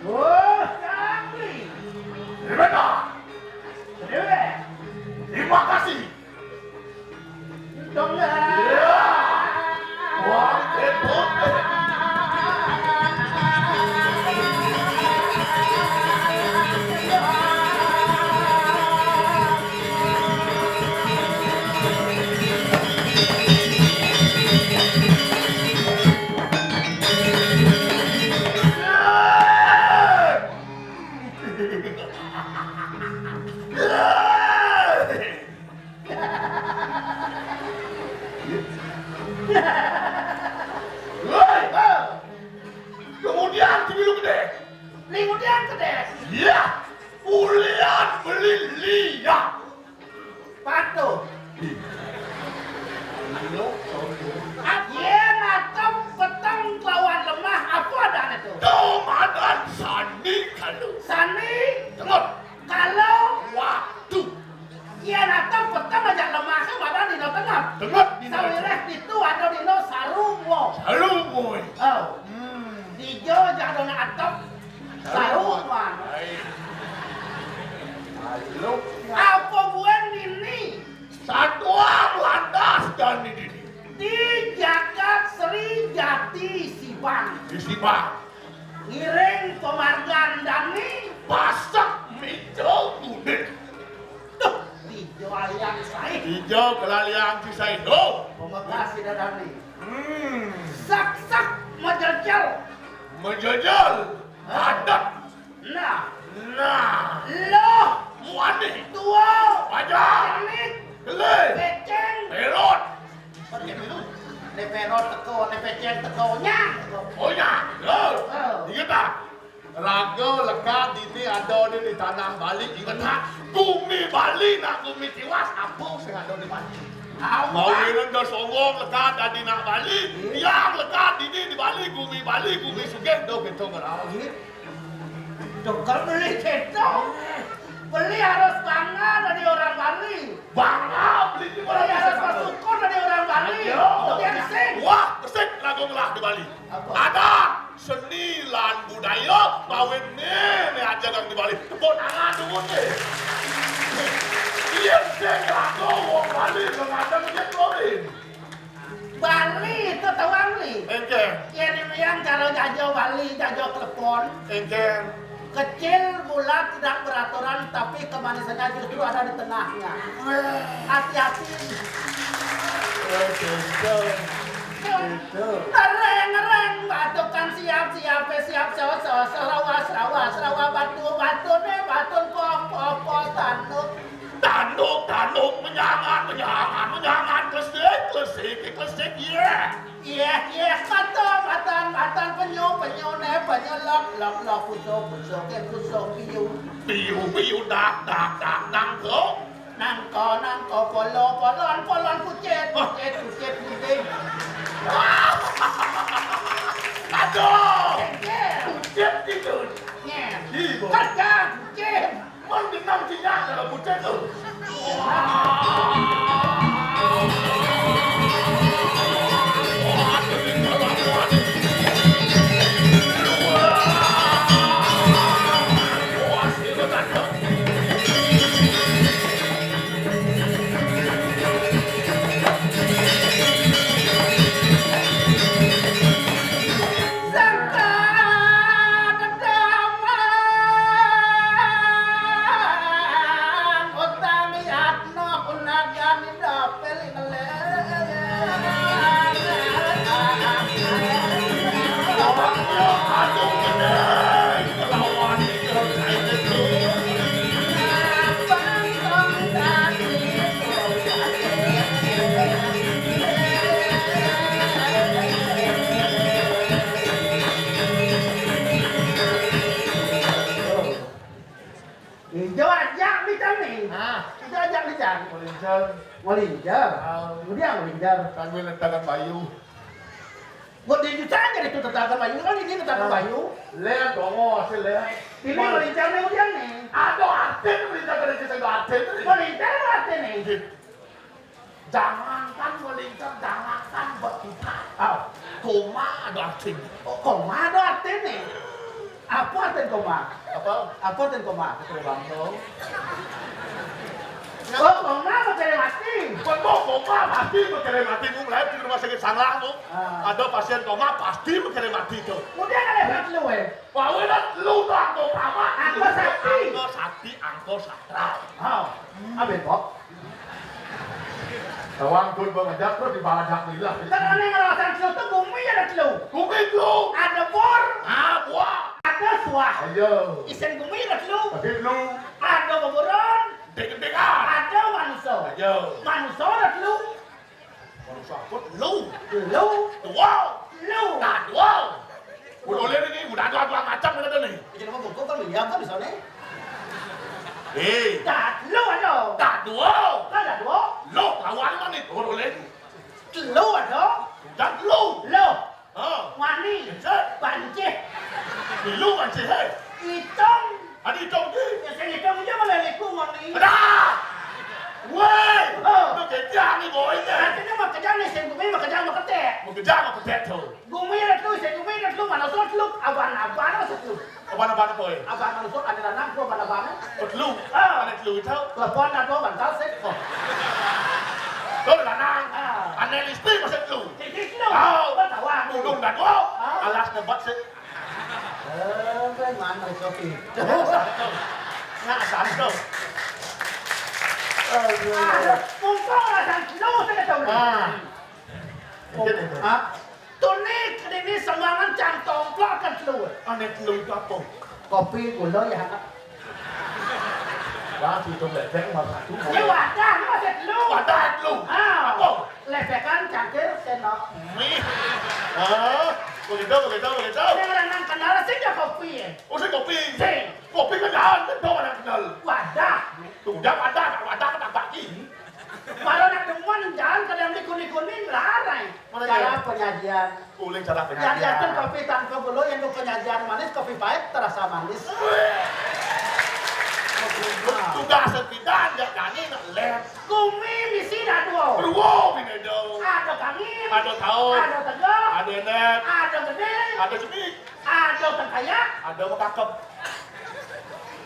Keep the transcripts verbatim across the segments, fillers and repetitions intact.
Oh, Sakti. Terima kasih. Dong, ya. Wah, hebat. Woi, kemudian si Milu Gede. Kemudian Gede. Iya, ulian beli liat. Patuh. Yén atep peteng kelawan lemah, apa adané to? Tumadan sani kalu. Sani. Tenget. Kalu. Waktu. Yén atep peteng ajak lemahé madan dina tenget. Tenget dina. Sawiréh ditu ada dina sarungo. Sarungo. Oh. Hmm. Dija jak dona atep. Sarungo. Ai. Halo. Apa buin dini? Satuang lantas dan dini. Di jagat Sri Jati Sibang. Di Sibang. Ngiring pamargan dani. Pasek mija kuning. Duh, dija aliang saé. Dija kelaliang si saé. Duh. Pamekas ida dani. Hmm. Sak-sak majejel. Majejel. Hah? Adat. Nah. Nah. Loh. Muani. Tua. Pajak. Cenik. Kelih. Peceng. Perot. Perot. Né perot teka, né peceng teka, nyang teka. Oh, nyang. Loh. Oh. Inget tak? Raga lekad dini ada di, di tanah Bali, inget tak? Gumi Bali nak gumi tiwas, apa sing ada di Bali? Apa? Mawinan da sombong lekad dadi nak Bali, hmm, tiang lekad dini di Bali, gumi Bali, gumi sugih, do kita ngerau. Tuh, kalau beli gitu, beli harus bangga dari orang Bali. Bangga beli di Bali. Beli harus bersyukur dari orang Bali. Ayo. Kemudian sing. Wah, sing lagu ngelah di Bali. Apa? Adat, seni, lan budaya, kawin né, né aja kang di Bali. Tepuk tangan dulu né. Iya, sing lagu wong Bali, kadang dia kawin. Bali itu tawang li. Engkén. Ya, ini yang cara jajo Bali, jajo klepon. Engkén. Kecil, bulat, tidak beraturan, tapi kemanisannya justru ada di tengahnya. Wah. Hati-hati. Oh, gitu. Gitu. Ngereng-ngereng, batukan siap-siap, siap, so, so, serawa, serawa, serawa, batu, batu, né, batu, pok, pok, pok, tanduk. Tanduk, tanduk, menyangan, menyangan, menyangan, klesik, klesik, klesik, iya. Iya, iya, mata, matan, matan, penyu, penyu, né, penyu, lok, lok, lok, puso, puso, ké, puso, piu. Piu, piu, dak, dak, dak, nangko. Nangko, nangko, polo, polon, polon, pucit, pucit, pucit, pucit. Aduh. Jengkel. Pucit itu. Nyet. Ih, kerja, pucit. Mun genah cinyah kalau pucet tuh. Sangka dedaman utang yatna Malinjar. Ah. Kemudian malinjar. Sambil netakan bayu. Buat di jutaan jadi itu tetakan bayu. Kan ini tetakan bayu. Lén, dongo, hasil lén. Ini malinjar nih udah nih. Ada artin malinjar dari kita ada artin. Malinjar ada artin nih. Jangankan malinjar, jangankan berputar. Ah, koma ada artin. Oh, koma ada artin nih. Apa artin koma? Apa? Apa artin koma? Betul, Bang. Oh, koma bakal mati. Bukan mau koma, pasti bakal mati. Mu mulai di rumah sakit salah, mu. Ah. Ada pasien koma, pasti bakal mati tuh. Kemudian ada yang lu, eh. Wah, wéh, lu tuh angko koma. Angko sakti. Angko sakti, angko sakral. Oh, apa, Bok? Tawang pun mengajak terus di bawah dak lila. Terus nih ngerasain situ tuh bumi ada telu. Bumi telu. Ada bor. Ah, buah. Ada suah. Ayo. Isin bumi ada telu. Tapi lu. Ada beburon. Dek-dekan. Ada manusia. Ayo. Manusia ada telu. Manusia apa? Lu. Lu. Dua. Lu. Nah, dua. Udah lihat ini, udah dua, dua macam udah nih. Jadi mau bungkuk kan lihat kan di sana. Eh. Dah, lu ada. Dah, dua. Kan ada dua. Lu, lawan mana nih? Udah lihat. Lu ada. Udah lu. Lu. Ha. Wani. Cek. Bancih. Lu bancih, hei. Hitung. Ada hitung, di. Ya, saya hitung aja malah liku, Moni. Ada. Woi. Oh. Lu kerja nih, boy, nih. Artinya mau kerja nih, sing bumi mau kerja mau ketek. Mau kerja mau ketek tuh. Bumi ada tuh, sing bumi ada tuh, mana tuh, lu? Aban-aban, maksud lu? Aban-aban apa, eh? Aban manusia, ada lanang, gua aban-aban. Oh, lu? Ah. Ada lu itu? Telepon, ada bantal, sih. Oh. Lu lanang? Ah. Ada listrik, maksud lu? Titik lu. Oh. Gua tahu, ah. Tudung dan gua. Ah. Alas debat, sih. Eh, mana, Sofi? Nah, santo. Aduh. Mumpung ada lu, saya tahu. Ah. Mungkin itu. Ah. Tunik ini sembangan cang tomplok kan telu. Aneh telu itu apa? Kopi, gula, ya, anak. Wah, itu ledek nomor satu. Ya, wadah, lu masih telu. Wadah telu. Ah. Apa? Ledekan, cangkir, sendok. Mih. Ah, begitu, begitu, begitu. Ini orang nang kenal sih ya kopi ya. Oh, sih kopi. Sih. Kopi kan jangan, kan orang kenal. Wadah. Tuh, udah wadah, wadah, wadah, wadah. Malah nak demen, jangan kadang dikuni-kuni, larai. Mana cara dia? Penyajian. Boleh cara penyajian. Yang diatur kopi tanpa gula, yang penyajian manis, kopi pahit terasa manis. Wih. Tugas sepindah, nggak kani, nggak lem. Kumi misi dah dua. Dua, bini dong. Ada kangin. Ada tahu. Ada tegak. Ada net. Ada gede. Ada cemik. Ada tengkaya. Ada mekakep.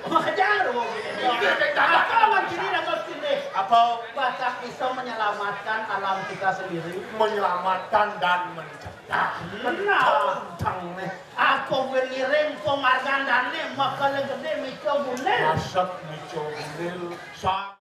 Makanya lu mau gini. Iya, iya, iya. Apa mancini nama sini? Apa? Batak bisa menyelamatkan alam kita sendiri. Menyelamatkan dan mencegah. Benar. Tentang nih. Apa gue ngiring penghargaan dan nih, maka gede mico bunil. Masak mico bunil. Sa-